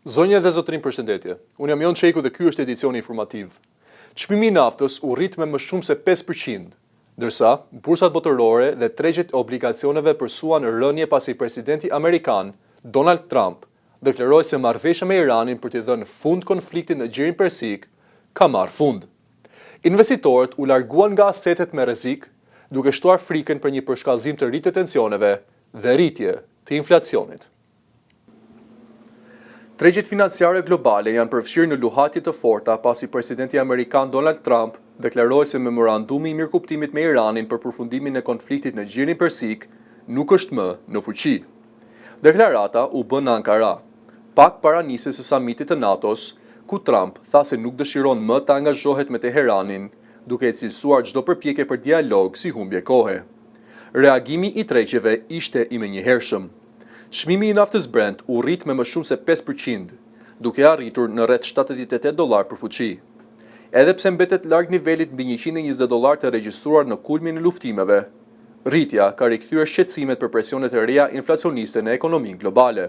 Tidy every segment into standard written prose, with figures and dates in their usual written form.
Zonja dhe zotërinj përshëndetje. Unë jam Jon Çejku dhe ky është edicioni informativ. Çmimi i naftës u rrit me më shumë se 5%, ndërsa bursat botërore dhe tregjet e obligacioneve pësuan rënie pasi presidenti amerikan, Donald Trump, deklaroi se marrëveshja me Iranin për t'i dhënë fund konfliktit në Gjirin Persik ka marrë fund. Investitorët u larguan nga asetet me rrezik, duke shtuar frikën për një përshkallëzim të ri të tensioneve dhe rritje të inflacionit. Tregjet financiare globale janë përfshirë në luhatje të forta pasi presidenti amerikan Donald Trump deklaroi se memorandumi i mirëkuptimit me Iranin për përfundimin e konfliktit në Gjirin Persik nuk është më në fuqi. Deklarata u bë në Ankara, pak para nisjes së samitit të NATO-s, ku Trump tha se nuk dëshiron më të angazhohet me Teheranin, duke e cilësuar çdo përpjekje për dialog si humbje kohe. Reagimi i tregjeve ishte i menjëhershëm. Çmimi i naftës Brent u rrit me më shumë se 5%, duke arritur në rreth 78 dollarë për fuçi. Edhe pse mbetet larg nivelit mbi 120 dollarë të regjistruar në kulmin e luftimeve, rritja ka rikthyer shqetësimet për presionet e reja inflacioniste në ekonominë globale.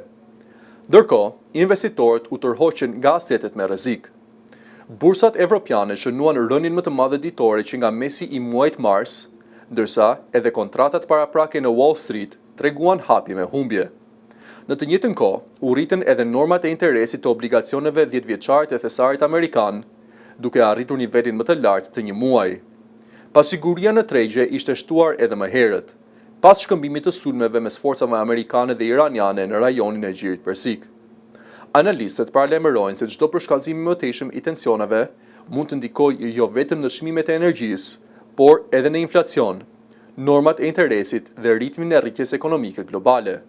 Ndërkohë, investitorët u tërhoqën nga asetet me rrezik. Bursat evropiane shënuan rënien më të madhe ditore që nga mesi i muajit mars, ndërsa edhe kontratat paraprake në Wall Street treguan hapje me humbje. Në të njëjtën kohë, u rritën edhe normat e interesit të obligacioneve 10-vjeçare të thesarit amerikan, duke arritur nivelin më të lartë të një muaji. Pasiguria në tregje ishte shtuar edhe më herët, pas shkëmbimit të sulmeve mes forcave amerikane dhe iraniane në rajonin e Gjirit Persik. Analistët paralajmërojnë se çdo përshkallëzim i mëtejshëm i tensioneve mund të ndikojë jo vetëm në çmimet e energjisë, por edhe në inflacion, normat e interesit dhe ritmin e rritjes ekonomike globale.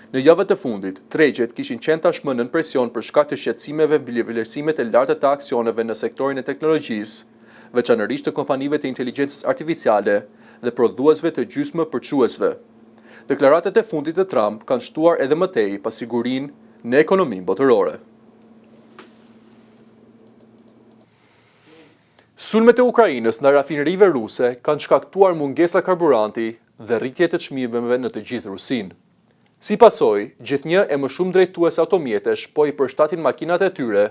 Në javët e fundit, tregjet kishin qenë tashmë nën presion për shkak të shqetësimeve mbi vlerësimet e larta të aksioneve në sektorin e teknologjisë, veçanërisht të kompanive të inteligjencës artificiale dhe prodhuesve të gjysmë përçuesve. Deklaratat e fundit të Trump kanë shtuar edhe më tej pasigurinë në ekonominë botërore. Sulmet e Ukrainës ndaj rafinerive ruse kanë shkaktuar mungesa karburanti dhe rritje të çmimeve në të gjithë Rusinë. Si pasojë, gjithnjë e më shumë drejtues automjetesh po i përshtatin makinat e tyre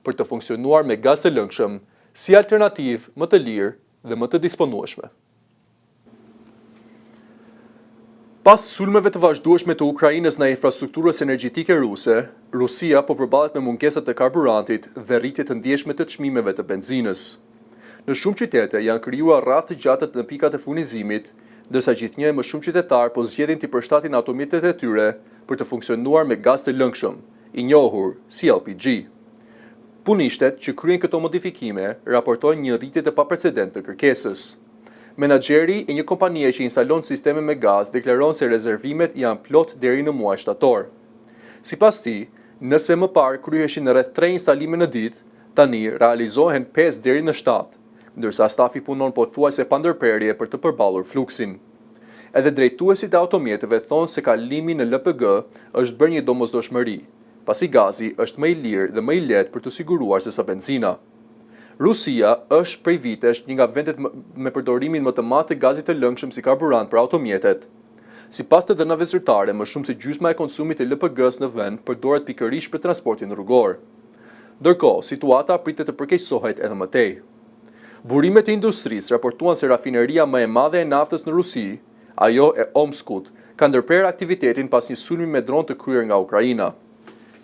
për të funksionuar me gaz të lëngshëm si alternativë më të lirë dhe më të disponueshme. Pas sulmeve të vazhdueshme të Ukrainës ndaj infrastrukturës energjetike ruse, Rusia po përballet me mungesa të karburantit dhe rritje të ndjeshme të çmimeve të benzinës. Në shumë qytete janë krijuar radhë të gjata në pikat e furnizimit, ndërsa gjithnjë e më shumë qytetarë po zgjedhin t'i përshtatin automjetet e tyre për të funksionuar me gaz të lëngshëm, i njohur si LPG. Punishtet që kryejnë këto modifikime raportojnë një rritje të paprecedent të kërkesës. Menaxheri i një kompanie që instalon sisteme me gaz deklaron se rezervimet janë plot deri në muaj shtator. Sipas tij, nëse më parë kryheshin rreth 3 instalime në ditë, tani realizohen 5 deri në 7, ndërsa stafi punon pothuajse pa ndërprerje për të përballur fluksin. Edhe drejtuesit e automjeteve thonë se kalimi në LPG është bërë një domosdoshmëri, pasi gazi është më i lirë dhe më i lehtë për të siguruar sesa benzina. Rusia është prej vitesh një nga vendet me përdorimin më të madh të gazit të lëngshëm si karburant për automjetet. Sipas të dhënave zyrtare, më shumë se gjysma e konsumit të LPG-së në vend përdoret pikërisht për transportin rrugor. Ndërkohë, situata pritet të përkeqësohet edhe më tej. Burimet e industrisë raportuan se rafineria më e madhe e naftës në Rusi, ajo e Omskut, ka ndërprerë aktivitetin pas një sulmi me dron të kryer nga Ukraina.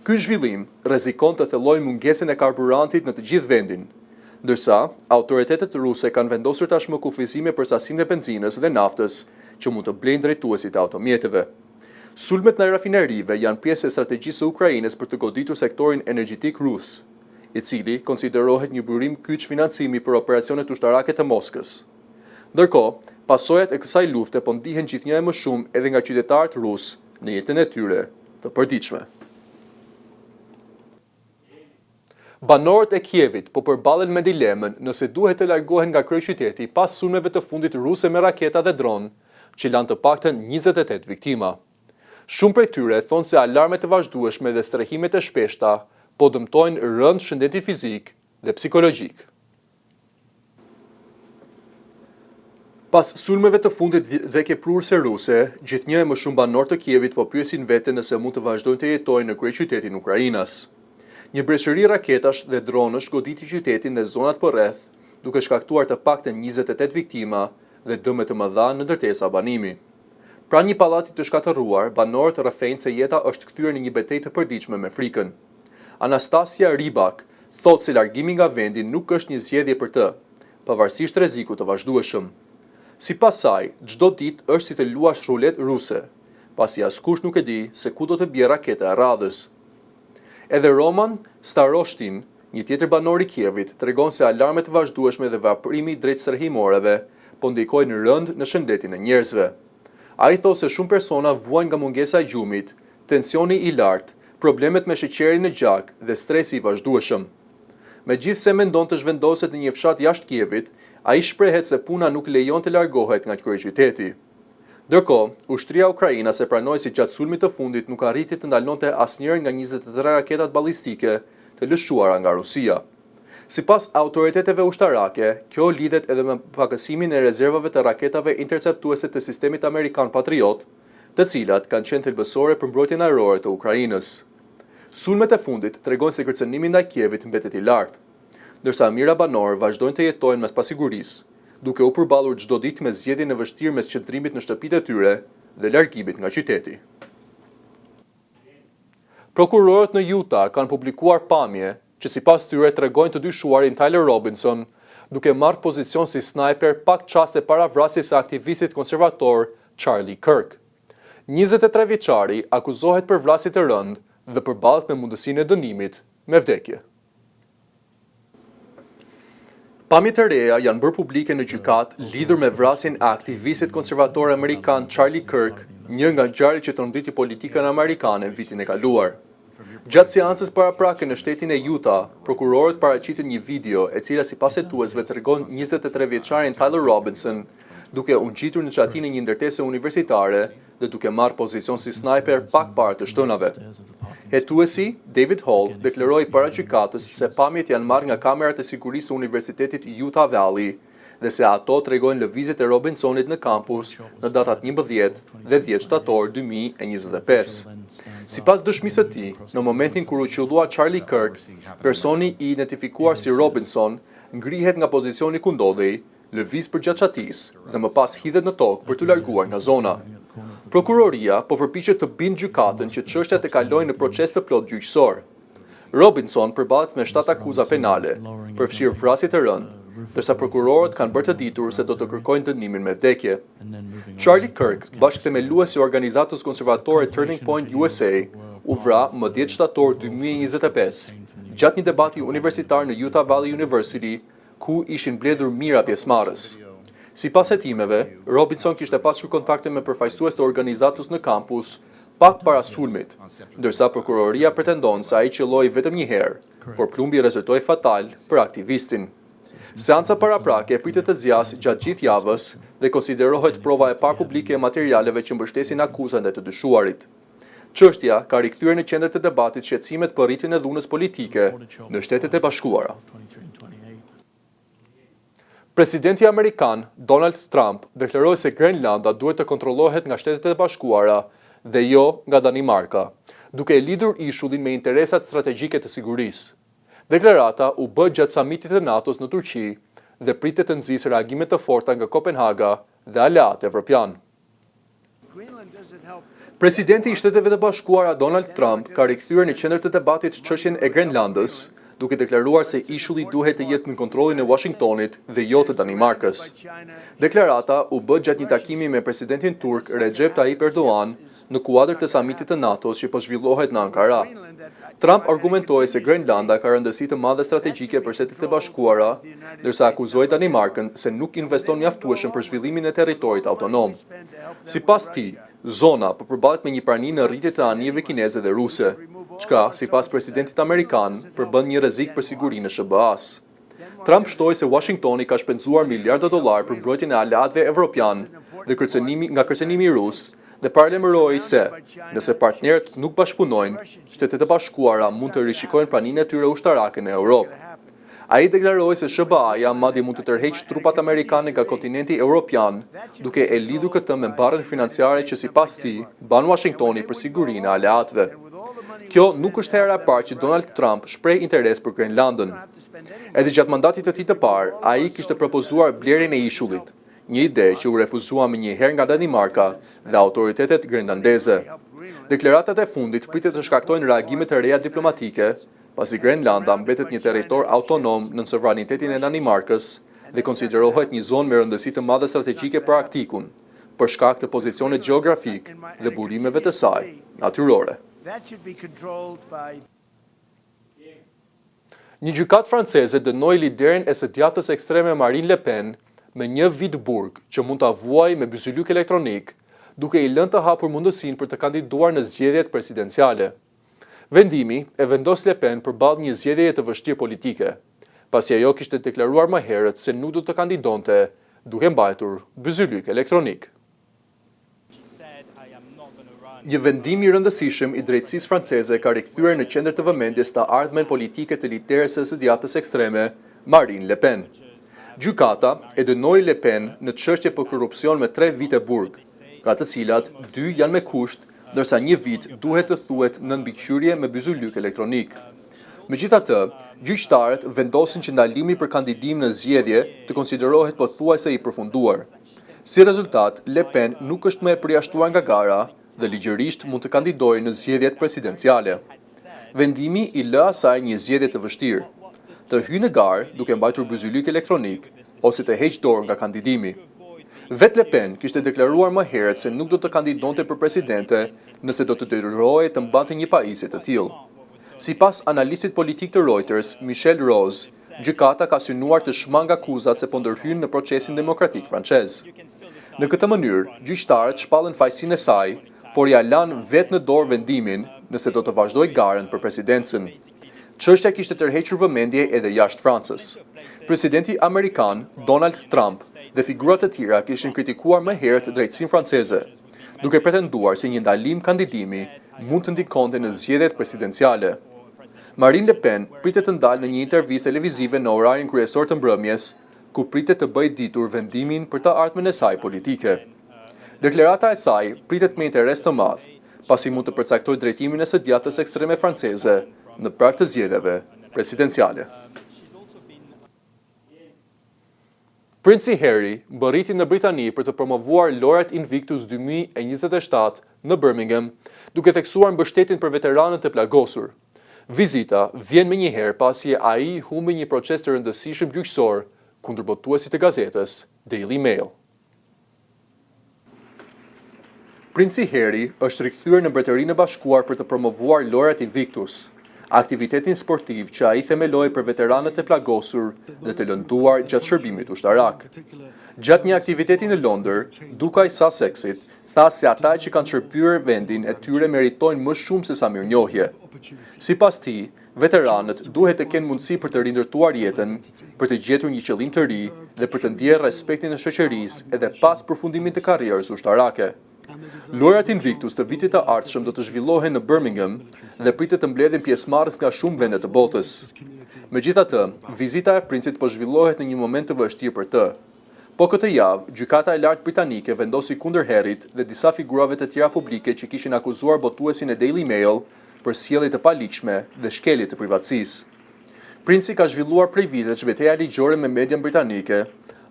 Ky zhvillim rrezikon të thellojë mungesën e karburantit në të gjithë vendin. Ndërsa, autoritetet ruse kanë vendosur tashmë kufizime për sasinë e benzinës dhe naftës që mund të blejnë drejtuesit e automjeteve. Sulmet ndaj rafinerive janë pjesë e strategjisë së Ukrainës për të goditur sektorin energjetik rus, i cili konsiderohet një burim kyç financimi për operacionet ushtarake të Moskës. Ndërkohë, pasojat e kësaj lufte po ndihen gjithnjë e më shumë edhe nga qytetarët rusë në jetën e tyre të përditshme. Banorët e Kievit po përballen me dilemën nëse duhet të largohen nga kryeqyteti pas sulmeve të fundit ruse me raketa dhe dronë, që lanë të paktën 28 viktima. Shumë prej tyre thonë se alarmet e vazhdueshme dhe strehimet e shpeshta po dëmtojnë rëndë shëndetin fizik dhe psikologjik. Pas sulmeve të fundit vdekjeprurëse ruse, gjithnjë e më shumë banorë të Kievit po pyesin veten nëse mund të vazhdojnë të jetojnë në kryeqytetin ukrainas. Një breshëri raketash dhe dronësh goditi qytetin dhe zonat përreth, duke shkaktuar të paktën 28 viktima dhe dëme të mëdha në ndërtesa banimi. Pranë një pallati të shkatërruar, banorët rrëfejnë se jeta është kthyer në një betejë të përditshme me frikën. Anastasia Rybak thotë se largimi nga vendi nuk është një zgjedhje për të, pavarësisht rrezikut të vazhdueshëm. Sipas saj, çdo ditë është si të luash ruletë ruse, pasi askush nuk e di se ku do të bjerë raketa e radhës. Edhe Roman Staroshtin, një tjetër banor i Kievit, tregon se alarmet e vazhdueshme dhe veprimi drejt strehimoreve po ndikojnë rëndë në shëndetin e njerëzve. Ai thotë se shumë persona vuajnë nga mungesa e gjumit, tensioni i lartë, problemet me sheqerin në gjak dhe stresi i vazhdueshëm. Megjithëse mendon të zhvendoset në një fshat jashtë Kievit, ai shprehet se puna nuk lejon të largohet nga kryeqyteti. Ndërkohë, ushtria ukrainase pranoi se gjatë sulmit të fundit nuk arriti të ndalonte asnjërën nga 23 raketat balistike të lëshuara nga Rusia. Sipas autoriteteve ushtarake, kjo lidhet edhe me pakësimin e rezervave të raketave interceptuese të sistemit amerikan Patriot, të cilat kanë qenë thelbësore për mbrojtjen ajrore të Ukrainës. Sulmet e fundit tregojnë se kërcënimi ndaj Kievit mbetet i lartë, ndërsa mijëra banorë vazhdojnë të jetojnë mes pasigurisë, duke u përballur çdo ditë me zgjedhjen e vështirë mes qëndrimit në shtëpitë e tyre dhe largimit nga qyteti. Prokurorët në Utah kanë publikuar pamje që sipas tyre tregojnë të dyshuarin Tyler Robinson duke marrë pozicion si snajper pak çaste para vrasjes së aktivistit konservator Charlie Kirk. 23 vjeçari akuzohet për vrasje të rëndë dhe përballet me mundësinë e dënimit me vdekje. Pamje të reja janë bërë publike në gjykatë lidhur me vrasjen e aktivistit konservator amerikan Charlie Kirk, një nga ngjarjet që tronditi politikën amerikane vitin e kaluar. Gjatë seancës paraprake në shtetin e Utah, prokurorët paraqitën një video e cila sipas hetuesve tregon 23 vjeçarin Tyler Robinson duke u ngjitur në çatinë e një ndërtese universitare dhe duke marrë pozicion si snajper pak para të shtënave. Hetuesi, David Hall, deklaroi para gjykatës se pamjet janë marrë nga kamerat e sigurisë së Universitetit Utah Valley dhe se ato tregojnë lëvizjet e Robinsonit në kampus në datat 11 dhe 10 shtator 2025. Sipas dëshmisë së tij, në momentin kur u qëllua Charlie Kirk, personi i identifikuar si Robinson ngrihet nga pozicioni ku ndodhej lëviz përgjatë çatisë dhe më pas hidhet në tokë për t'u larguar nga zona. Prokuroria po përpiqet të bindë gjykatën që çështja të kalojë në proces të plotë gjyqësor. Robinson përballet me 7 akuza penale, përfshirë vrasje të rëndë, ndërsa prokurorët kanë bërë të ditur se do të kërkojnë dënimin me vdekje. Charlie Kirk, bashkëthemelues i organizatës konservatore Turning Point USA, u vra më 10 shtator 2025, gjatë një debati universitar në Utah Valley University, ku ishin mbledhur mijëra pjesëmarrës. Sipas hetimeve, Robinson kishte pasur kontakte me përfaqësues të organizatës në kampus pak para sulmit, ndërsa prokuroria pretendon se ai qëlloi vetëm një herë, por plumbi rezultoi fatal për aktivistin. Seanca paraprake pritet të zgjasë gjatë gjithë javës dhe konsiderohet prova e parë publike e materialeve që mbështesin akuzat ndaj të dyshuarit. Çështja ka rikthyer në qendër të debatit shqetësimet për rritjen e dhunës politike në Shtetet e Bashkuara. Presidenti amerikan Donald Trump deklaroi se Grenlanda duhet të kontrollohet nga Shtetet e Bashkuara dhe jo nga Danimarka, duke e lidhur ishullin me interesat strategjike të sigurisë. Deklarata u bë gjatë samitit të NATO-s në Turqi dhe pritet të nxisë reagime të forta nga Kopenhaga dhe aleatët evropianë. Presidenti i Shteteve të Bashkuara Donald Trump ka rikthyer në qendër të debatit çështjen e Grenlandës, duke deklaruar se ishulli duhet të jetë në kontrollin e Washingtonit dhe jo të Danimarkës. Deklarata u bë gjatë një takimi me presidentin turk Recep Tayyip Erdogan në kuadër të samitit të NATO-s që po zhvillohet në Ankara. Trump argumentoi se Grenlanda ka rëndësi të madhe strategjike për Shtetet e Bashkuara, ndërsa akuzoi Danimarkën se nuk investon mjaftueshëm për zhvillimin e territorit autonom. Sipas tij, zona po përballet me një prani në rritje të anijeve kineze dhe ruse, çka, sipas presidentit amerikan, përbën një rrezik për sigurinë e SHBA-s. Trump shtoi se Washingtoni ka shpenzuar miliarda dollar për mbrojtjen e aleatëve evropian dhe kërcënimi nga kërcënimi rus dhe paralajmëroi se, nëse partnerët nuk bashkëpunojnë, Shtetet e Bashkuara mund të rishikojnë praninë e tyre ushtarake në Europë. Ai deklaroi se SHBA-ja madje mund të tërheqë trupat amerikane nga kontinenti evropian, duke e lidhur këtë me barrën financiare që sipas tij mban Washingtoni për sigurinë e aleatëve. Kjo nuk është hera e parë që Donald Trump shpreh interes për Grenlandën. Edhe gjatë mandatit të tij të parë, ai kishte propozuar blerjen e ishullit, një ide që u refuzua menjëherë nga Danimarka dhe autoritetet grenlandeze. Deklaratat e fundit pritet të shkaktojnë reagime të reja diplomatike, pasi Grenlanda mbetet një territor autonom nën sovranitetin e Danimarkës dhe konsiderohet një zonë me rëndësi të madhe strategjike për Arktikun, për shkak të pozicionit gjeografik dhe burimeve të saj natyrore. Një gjykatë franceze dënoi liderin e së djathtës ekstreme Marine Le Pen me një vit burg që mund ta vuajë me byzylyk elektronik, duke i lënë të hapur mundësinë për të kandiduar në zgjedhjet presidenciale. Vendimi e vendos Le Pen përballë një zgjedhjeje të vështirë politike, pasi ajo kishte deklaruar më herët se nuk do të kandidonte duke mbajtur byzylyk elektronik. Një vendim i rëndësishëm i drejtësisë franceze ka rikthyer në qendër të vëmendjes të ardhmen politike të lideres së së djathtës ekstreme, Marine Le Pen. Gjykata e dënoi Le Pen në çështje për korrupsion me tre vite burg, nga të cilat dy janë me kusht, ndërsa një vit duhet të thuhet nën mbikëqyrje me byzylyk elektronik. Megjithatë, gjyqtarët vendosin që ndalimi për kandidim në zgjedhje të konsiderohet pothuajse i përfunduar. Si rezultat, Le Pen nuk është më e përjashtuar nga gara dhe ligjërisht mund të kandidojë në zgjedhjet presidenciale. Vendimi i lë asaj një zgjedhje të vështirë, të hyjë në garë duke mbajtur byzylyk elektronik ose të heqë dorë nga kandidimi. Vetë Le Pen kishte deklaruar më herët se nuk do të kandidonte për presidente nëse do të detyrohej të mbante një pajisje të tillë. Sipas analistit politik të Reuters, Michel Rose, gjykata ka synuar të shmangë akuzat se po ndërhyn në procesin demokratik francez. Në këtë mënyrë, gjyqtarët shpallën fajësinë e saj, por ia lanë vetë në dorë vendimin nëse do të vazhdojë garën për presidencën. Çështja kishte tërhequr vëmendje edhe jashtë Francës. Presidenti amerikan, Donald Trump, dhe figura të tjera kishin kritikuar më herët drejtësinë franceze, duke pretenduar se një ndalim kandidimi mund të ndikonte në zgjedhjet presidenciale. Marine Le Pen pritet të dalë në një intervistë televizive në orarin kryesor të mbrëmjes, ku pritet të bëjë ditur vendimin për të ardhmen e saj politike. Deklarata e saj pritet me interes të madh, pasi mund të përcaktojë drejtimin e së djathtës ekstreme franceze në prag të zgjedhjeve presidenciale. Princi Harry mbërriti në Britani për të promovuar Lojërat Invictus 2027 në Birmingham, duke theksuar mbështetjen për veteranët e plagosur. Vizita vjen menjëherë pasi ai humbi një proces të rëndësishëm gjyqësor kundër botuesit të gazetës Daily Mail. Princi Harry është rikthyer në Mbretërinë e Bashkuar për të promovuar Lojërat Invictus, aktivitetin sportiv që ai themeloi për veteranët e plagosur dhe të lënduar gjatë shërbimit ushtarak. Gjatë një aktiviteti në Londër, Duka i Sussexit tha se ata që kanë shërbyer vendin e tyre meritojnë më shumë sesa mirënjohje. Sipas tij, Veteranët duhet të kenë mundësi për të rindërtuar jetën, për të gjetur një qëllim të ri dhe për të ndjerë respektin e shoqërisë edhe pas përfundimit të karrierës ushtarake. Lojërat Invictus të vitit të ardhshëm do të zhvillohen në Birmingham dhe pritet të mbledhin pjesëmarrës nga shumë vende të botës. Megjithatë, vizita e princit po zhvillohet në një moment të vështirë për të. Po këtë javë, Gjykata e Lartë Britanike vendosi kundër Harryt dhe disa figurave të tjera publike që kishin akuzuar botuesin e Daily Mail për sjellje të paligjshme dhe shkelje të privatësisë. Princi ka zhvilluar prej vitesh beteja ligjore me median britanike,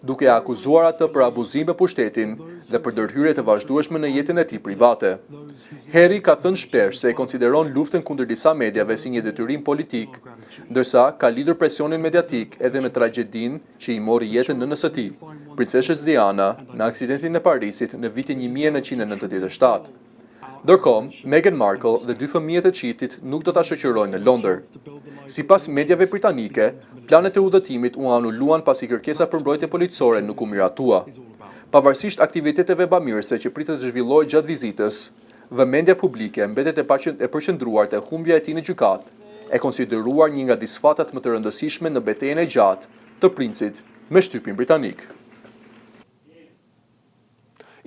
duke e akuzuar atë për abuzim me pushtetin dhe për ndërhyrje të vazhdueshme në jetën e tij private. Harry ka thënë shpesh se e konsideron luftën kundër disa mediave si një detyrim politik, ndërsa ka lidhur presionin mediatik edhe me tragjedinë që i mori jetën nënës së tij, princeshës Diana, në aksidentin e Parisit në vitin 1997. Ndërkohë, Meghan Markle dhe dy fëmijët e çiftit nuk do ta shoqërojnë në Londër. Sipas mediave britanike, planet e udhëtimit u anuluan pasi kërkesa për mbrojtje policore nuk u miratua. Pavarësisht aktiviteteve bamirëse që pritet të zhvillojë gjatë vizitës, vëmendja publike mbetet e përqendruar te humbja e tij në gjykatë, e konsideruar një nga disfatat më të rëndësishme në betejën e gjatë të princit me shtypin britanik.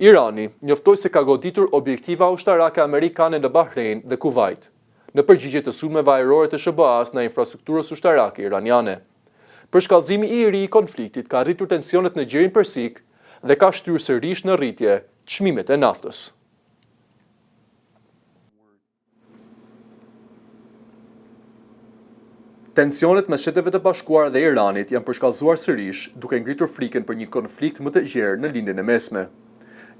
Irani njoftoi se ka goditur objektiva ushtarake amerikane në Bahrein dhe Kuvajt, në përgjigje të sulmeve ajrore të SHBA-së ndaj infrastrukturës ushtarake iraniane. Përshkallëzimi i ri i konfliktit ka rritur tensionet në Gjirin Persik dhe ka shtyrë sërish në rritje çmimet e naftës. Tensionet mes Shteteve të Bashkuara dhe Iranit janë përshkallëzuar sërish, duke ngritur frikën për një konflikt më të gjerë në Lindjen e Mesme.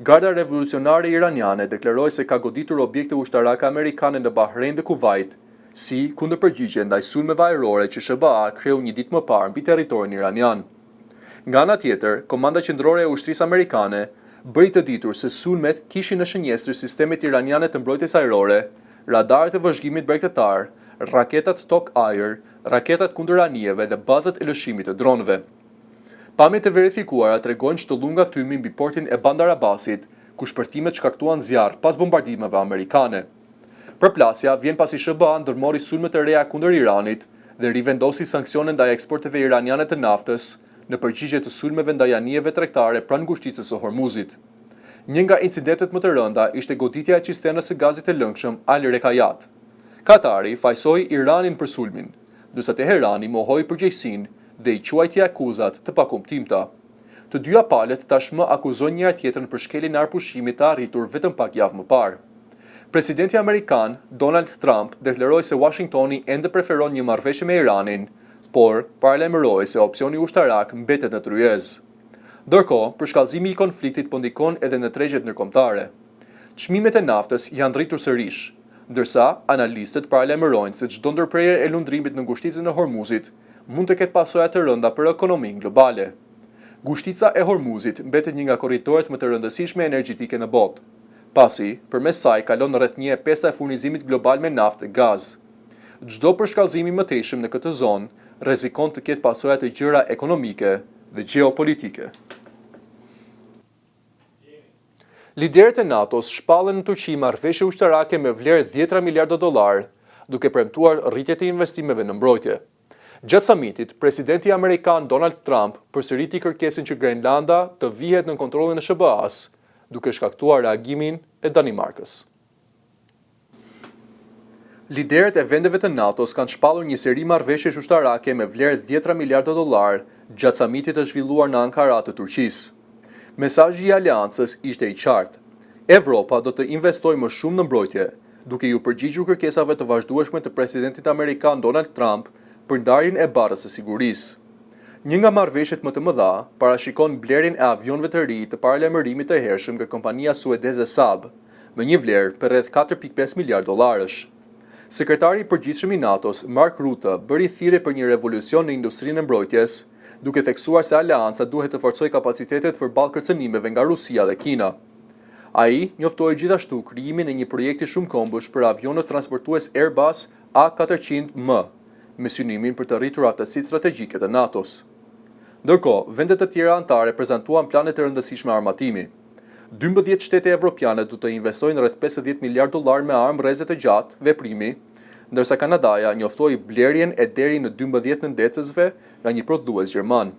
Garda Revolucionare Iraniane deklaroi se ka goditur objekte ushtarake amerikane në Bahrein dhe Kuvajt, si kundërpërgjigje ndaj sulmeve ajrore që SHBA kreu një ditë më parë mbi territorin iranian. Nga ana tjetër, Komanda Qendrore e Ushtrisë Amerikane bëri të ditur se sulmet kishin në shënjestër sistemet iraniane të mbrojtjes ajrore, radarët e vëzhgimit bregdetar, raketat tokë-ajër, raketat kundër anijeve dhe bazat e lëshimit të dronëve. Pamjet e verifikuara tregojnë shtëllunga tymi mbi portin e Bandar Abbasit, ku shpërthimet shkaktuan zjarr pas bombardimeve amerikane. Përplasja vjen pasi SHBA ndërmori sulme të reja kundër Iranit dhe rivendosi sanksione ndaj eksporteve iraniane të naftës në përgjigje të sulmeve ndaj anijeve tregtare pranë Ngushticës së Hormuzit. Një nga incidentet më të rënda ishte goditja e cisternës së gazit të lëngshëm Al Rekayat. Katari fajësoi Iranin për sulmin, ndërsa Teherani mohoi përgjegjësinë dhe i quajti akuzat të pakuptimta. Të dyja palët tashmë akuzojnë njëra-tjetrën për shkeljen e armëpushimit të arritur vetëm pak javë më parë. Presidenti amerikan, Donald Trump deklaroi se Uashingtoni ende preferon një marrëveshje me Iranin, por paralajmëroi se opsioni ushtarak mbetet në tryezë. Ndërkohë, përshkallëzimi i konfliktit po ndikon edhe në tregjet ndërkombëtare. Çmimet e naftës janë rritur sërish, ndërsa analistët paralajmërojnë se çdo ndërprerje e lundrimit në ngushticën e Hormuzit mund të ketë pasoja të rënda për ekonominë globale. Ngushtica e Hormuzit mbetet një nga korridoret më të rëndësishme energjetike në botë, pasi përmes saj kalon rreth një e pesta e furnizimit global me naftë dhe gaz. Çdo përshkallëzim i mëtejshëm në këtë zonë rrezikon të ketë pasoja të gjera ekonomike dhe gjeopolitike. Liderët e NATO-s shpallën në Turqi marrëveshje ushtarake me vlerë dhjetëra miliarda dollarë, duke premtuar rritje të investimeve në mbrojtje. Gjatë samitit, presidenti amerikan Donald Trump përsëriti kërkesën që Grenlanda të vihet nën kontrollin e SHBA-së, duke shkaktuar reagimin e Danimarkës. Liderët e vendeve të NATO-s kanë shpallur një seri marrëveshjesh ushtarake me vlerë dhjetëra miliarda dollarë gjatë samitit të zhvilluar në Ankara të Turqisë. Mesazhi i aleancës ishte i qartë, Evropa do të investojë më shumë në mbrojtje, duke iu përgjigjur kërkesave të vazhdueshme të presidentit amerikan Donald Trump për ndarjen e barrës së sigurisë. Një nga marrëveshjet më të mëdha parashikon blerjen e avionëve të ri të paralajmërimit të hershëm nga kompania suedeze Saab, me një vlerë për rreth 4,5 miliardë dollarësh. Sekretari i Përgjithshëm i NATO-s, Mark Rutte, bëri thirrje për një revolucion në industrinë e mbrojtjes, duke theksuar se aleanca duhet të forcojë kapacitetet përballë kërcënimeve nga Rusia dhe Kina. Ai njoftoi gjithashtu krijimin e një projekti shumëkombësh për avionët transportues Airbus A400M, me synimin për të rritur aftësitë strategjike të NATO-s. Ndërkohë, vende të tjera anëtare prezantuan plane të rëndësishme armatimi. 12 shtete evropiane do të investojnë rreth 50 miliardë dollarë me armë rreze të gjatë veprimi, ndërsa Kanadaja njoftoi blerjen e deri në 12 nëndetësve nga një prodhues gjerman.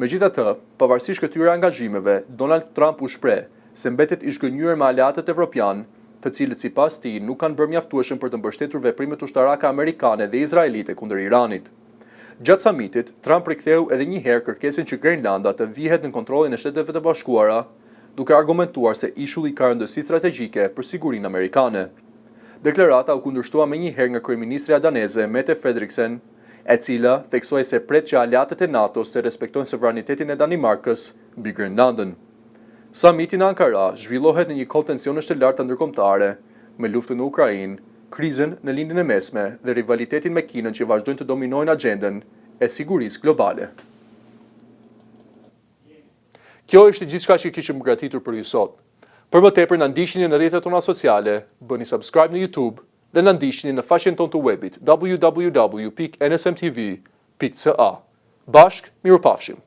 Megjithatë, pavarësisht këtyre angazhimeve, Donald Trump u shpreh se mbetet i zhgënjyer me aleatët evropianë, të cilët sipas tij nuk kanë bërë mjaftueshëm për të mbështetur veprimet ushtarake amerikane dhe izraelite kundër Iranit. Gjatë samitit, Trump riktheu edhe një herë kërkesën që Grenlanda të vihet nën kontrollin e Shteteve të Bashkuara, duke argumentuar se ishulli ka rëndësi strategjike për sigurinë amerikane. Deklarata u kundërshtua menjëherë nga kryeministrja daneze Mette Frederiksen, e cila theksoi se pret që aleatët e NATO-s të respektojnë sovranitetin e Danimarkës mbi Grenlandën. Samiti në Ankara zhvillohet në një kohë tensionesh të larta ndërkombëtare, me luftën në Ukrainë, krizën në Lindjen e Mesme dhe rivalitetin me Kinën që vazhdojnë të dominojnë agjendën e sigurisë globale. Kjo ishte gjithçka që kishim përgatitur për ju sot. Për më tepër na ndiqni në rrjetet tona sociale, bëni subscribe në YouTube dhe na ndiqni në faqen tonë të webit www.nsmtv.ca. Bashkë, mirupafshim!